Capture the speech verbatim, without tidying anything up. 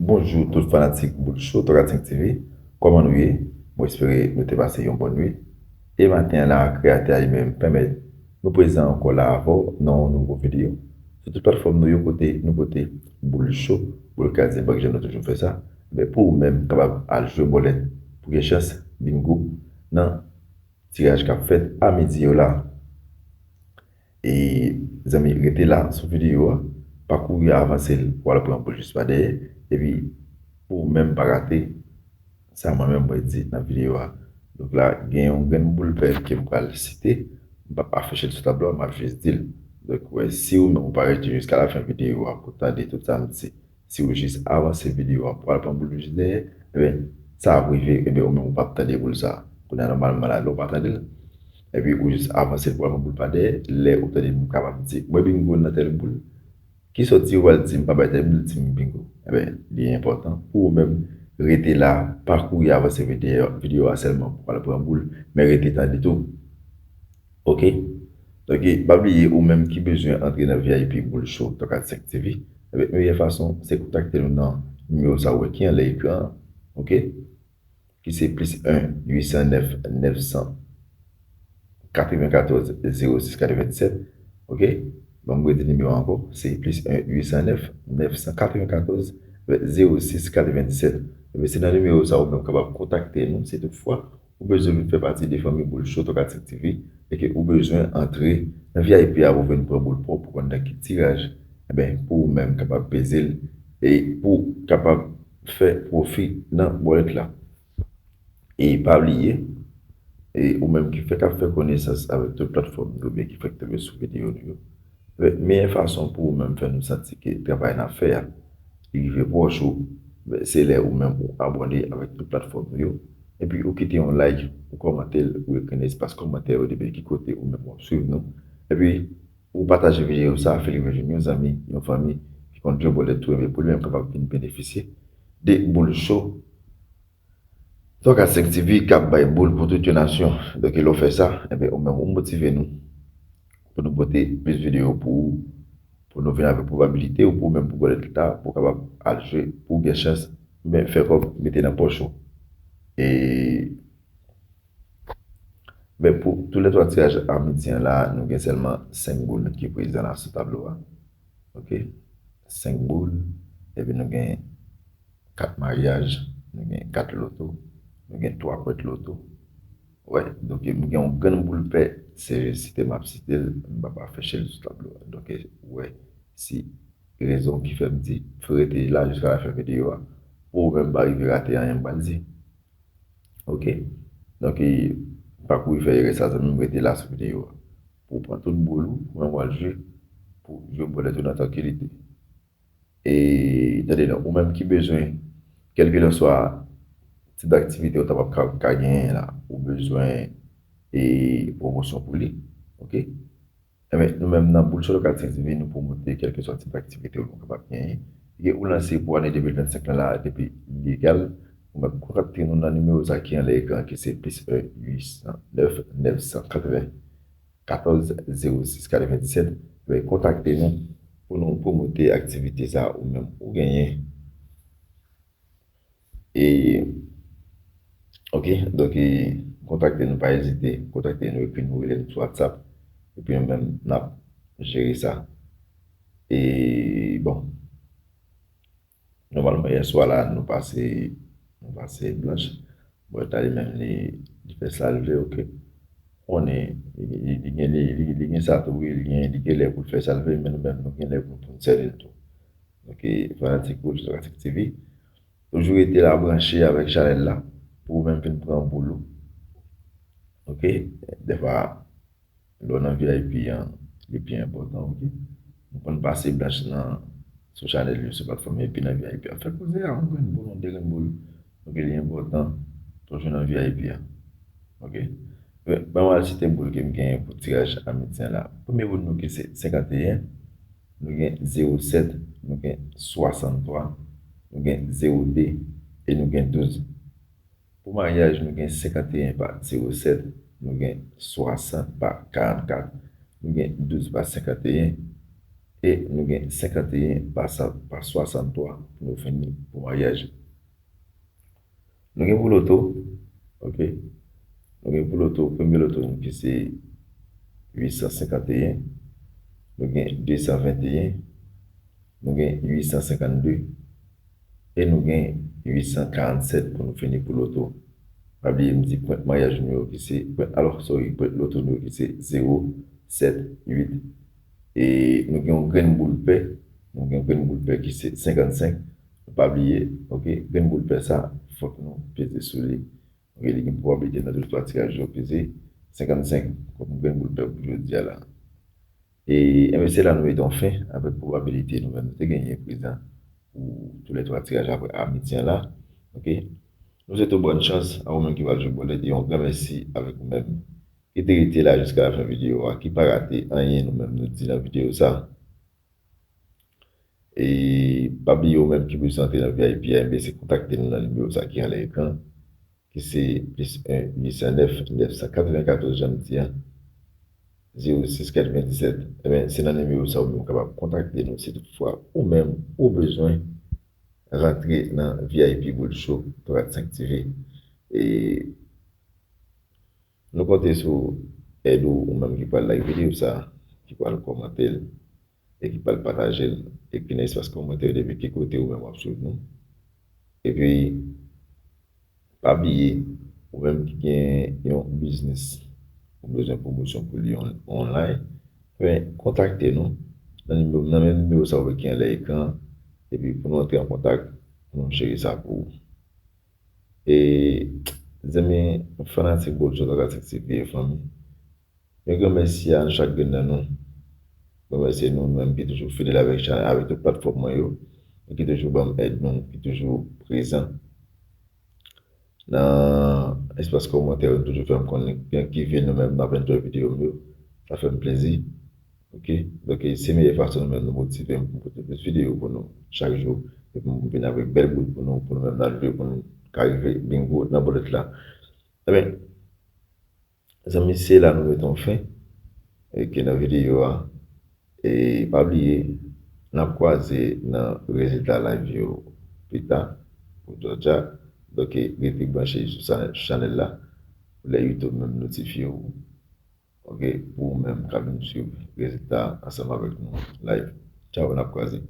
Bonjou tout fanatik Boul Cho, Tòkadsenk T V. Kòman nou ye? Mwen espere nou te pase yon bòn nwit. E maten an la, Kreyatè a li menm pèmèt nou prezan ankò la avè w nan yon nouvo videyo. Sou tout platfòm nou yo kote nou pote Boul Cho, Boul Kraze Bank jan nou toujou fè sa. Men pou ou menm kapab al jwe bòlèt pou gen chans bingo nan tiraj k ap fèt a midi yo la. E zanmi, rete la sou videyo a, pa kouri avanse l pou al pran boul jis pa dèyè, epi pou ou menm pa rate sa mwen menm mwen di nan videyo a. Donk la, gen yon grenn boul pè ke m pral site, m p ap afiche l sou tablo a, m ap jis di l. Donk, wè, si ou menm ou pa rete jiska lafen videyo a pou tande tout sa m di, si ou jis avanse videyo a pou al pran boul jis dèyè, ebyen, sa ap rive, ebyen, ou menm ou p ap tande boul sa. Kounye a, nòmalman la, lè ou pa tande l, epi ou jis avanse pou al pran boul pa dèyè, lè ou tande m kapab di, mwen bingo nan tèl boul, ki sòti ou pral di m pa bay tèl boul, di m bingo. Ebyen, li enpòtan pou ou menm rete la, pa kouri avanse videyo, videyo a sèlman pou al pran boul, men rete tande tou. Ok? Donk, pa bliye, ou menm ki bezwen antre nan V I P Boul Cho Tòkadsenk T V, ebyen, meyè fason, se kontakte nou nan nimewo sa ou wè ki anlè ekran an, ok? Ki se plis en uit san nèf nèf san katrevenkatòz zewo sis katrevendiset, ok? Bon, m redi nimewo ankò, se plis en uit san nèf nèf san katrevenkatòz zewo sis katrevendiset. Ebyen, se nan nimewo sa ou menm kapab kontakte nou, si toutfwa ou bezwen vin fè pati de fanmi Boul Cho Tòkadsenk T V e ke ou bezwen antre nan V I P a pou vin pran boul pa w pou konn nan ki tiraj, ebyen, pou ou menm kapab peze l e pou w kapab fè pwofi nan bòlèt la. E pa bliye, e ou menm ki fèk ap fè konesans avèk tout platfòm nou oubyen ki fèk tonbe sou videyo nou yo, meyè fason pou ou menm fè nou santi ke travay n ap fè a, li rive pwòch ou, se lè ou menm ou abòne avèk tout platfòm nou yo, epi ou kite yon like, ou kòmante l, ou ekri nan espas kòmantè yo depi ki kote ou menm w ap swiv nou, epi ou pataje videyo sa a, fè li rive jwenn yon zanmi, yon fanmi ki konn jwe bòlèt tou, epi pou li menm kapab vin benefisye de Boul Cho Tòkadsenk T V k ap bay boul pou tout yon nasyon. Donk, lè w fè sa, ebyen, ou menm ou motive nou pou nou pote plis videyo pou ou, pou nou vin avèk pwobabilite ou pou ou menm pou bòlèt la, pou w kapab al jwe, pou w gen chans, men fè kòb, mete nan pòch ou. E, men pou tou lè twa tiraj a midi an la, nou gen sèlman senk boul ki prezan la sou tablo a. Ok? Senk boul, epi nou gen kat maryaj, nou gen kat loto, nou gen twa pwent loto. Wè, donk, m gen yon grenn boul pè, se site m ap site l, m p ap afiche l sou tablo a. Donk, wè, si rezon ki fè m di, fè rete la jiska lafen videyo a, pou ou menm pa rive rate anyen m pral di. Ok? Donk, pa kouri fè erè sa, zanmi m, rete la sou videyo a. Pou w pran tout boul ou, ou menm w al jwe, pou jwe bòlèt ou nan trankilite. E, tande non, ou menm ki bezwen, kèlkelanswa tip aktivite ou ta p ap ka, ka genyen la, ou bezwen e pwomosyon pou li, ok? Enben, nou menm nan Boul Cho Tòkadsenk T V, nou pwomote kèlkeswa tip aktivite ou nou kapab genyen. Gen ou lanse pou ane de mil vennsenk lan la depi li legal, ou menm kontakte nou nan nimewo sa ki anlè ekran an, ki se plis en uit san nèf nèf san katreven katòz zewo sis katrevendiset, ben, kontakte nou pou nou pwomote aktivite sa ou menm ou genyen. E, ok, donk, e, kontakte nou, pa ezite, kontakte nou, epi nou rele nou sou WhatsApp, epi nou menm, n ap jere sa. E, bon, nòmalman, yèswa la, nou pase, nou pase blanch. Bòlèt la li menm, li, li fè salve, ok. Konnen, li, li, li gen, li, li, li gen sa tou, wi, li gen, li gen lè pou l fè salve, men nou menm, nou gen lè pou, pou n sèvi l tou. Ok, fanatik Boul Cho Tòkadsenk T V, toujou rete la branche avèk chanèl la, pou ou menm vin pran boul ou. Ok, dèfwa, lè w nan V I P an, li pi enpòtan, ok? Nou konn pase blanch nan, sou chanèl yo, sou platfòm yo, epi nan V I P an. Fè koze a, yon grenn boul, yon de grenn boul. Ok, li enpòtan, toujou nan V I P an. Ok? Bon, mwen al site boul ke m genyen pou tiraj a midi an la. Premye boul nou ki se senkanteyen, nou gen zewo sèt, nou gen swasanntwa, nou gen zewo de, e nou gen douz. Pou maryaj, nou gen senkanteyen pa zewo sèt, nou gen swasant pa karannkat, nou gen douz pa senkanteyen, E nou gen senkanteyen pa sa, pa swasanntwa pou nou fini pou maryaj. Nou gen pou loto, ok? Nou gen pou loto, premye loto nou ki se uit san senkanteyen, nou gen de san venteyen, nou gen uit san senkannde, e nou gen uit san karannsèt pou nou fini pou loto. Pa bliye m di pwent maryaj nou yo ki se, pwent, alò, sorry, pwent loto nou yo ki se zewo, sèt, uit. E nou gen yon grenn boul pè, nou gen yon grenn boul pè ki se senkannsenk. Pa bliye, ok, grenn boul pè sa, fòk nou peze sou li. Ok, li gen pwobabilite nan tout twa tiraj yo peze senkannsenk kòm grenn boul pè pou jodi a la. E, enben, se la nou mete yon fen avèk pwobabilite nou menm nou te genyen prezan pou tou lè twa tiraj apre a midi an la. Ok? Nou swete w bòn chans a ou menm ki pral jwe bòlèt e yon gran mèsi avèk ou menm ki te rete la jiska lafen videyo a, ki pa rate anyen nou menm nou di nan videyo sa. E pa bliye ou menm ki bezwen antre nan V I P a, enben se kontakte nou nan nimewo sa ki anlè ekran, ki se plis en uit san nèf, nèf san katrevenkatòz, jan m di a, zewo sis katrevenndisèt. Enben, se nan nimewo sa ou menm ou kapab kontakte nou si toutfwa ou menm ou bezwen rantre nan V I P Gold Show Torat senk T V. E nou konte sou èd ou, ou menm ki pral like videyo sa, ki pral kòmante l, e ki pral pataje l, ekri nan espas kòmantè yo depi ki kote ou menm w ap swiv nou. Epi, pa bliye, ou menm ki gen yon biznis, ou bezwen pwomosyon pou li on-, online, men kontakte nou nan nimewo, nan menm nimewo sa ou wè ki anlè ekran an, epi pou nou antre an kontak, pou nou jere sa pou ou. E, zanmi fanatik Gold Show Torat senk T V, fanmi, yon gran mèsi a chak grenn nan nou. Mwen remèsye nou, nou menm ki toujou fidèl avèk chanèl, avèk tout platfòm mwen yo, e ki toujou ban m èd nou, ki toujou prezan nan espas kòmantè yo, nou toujou fè m konnen gen ki vin nou menm n ap enjoy videyo m yo. Sa fè m plezi. Ok? Donk, se meyè fason nou menm nou motive m pou m pote plis videyo pou nou chak jou. E pou m vin avèk bèl bout pou nou, pou nou menm n al jwe, pou nou ka rive bingo nan bòlèt la. Enben, zanmi, se la nou mete yon fen, e ke nan videyo a. E pa bliye, n ap kwaze nan rezilta live yo pita pou Georgia. Donk, rete branche sou chanèl, chanèl la. Pou lè YouTube menm notifye w, ok, pou ou menm k ap vin swiv rezilta ansanm avèk nou live. Tchaw, n ap kwaze.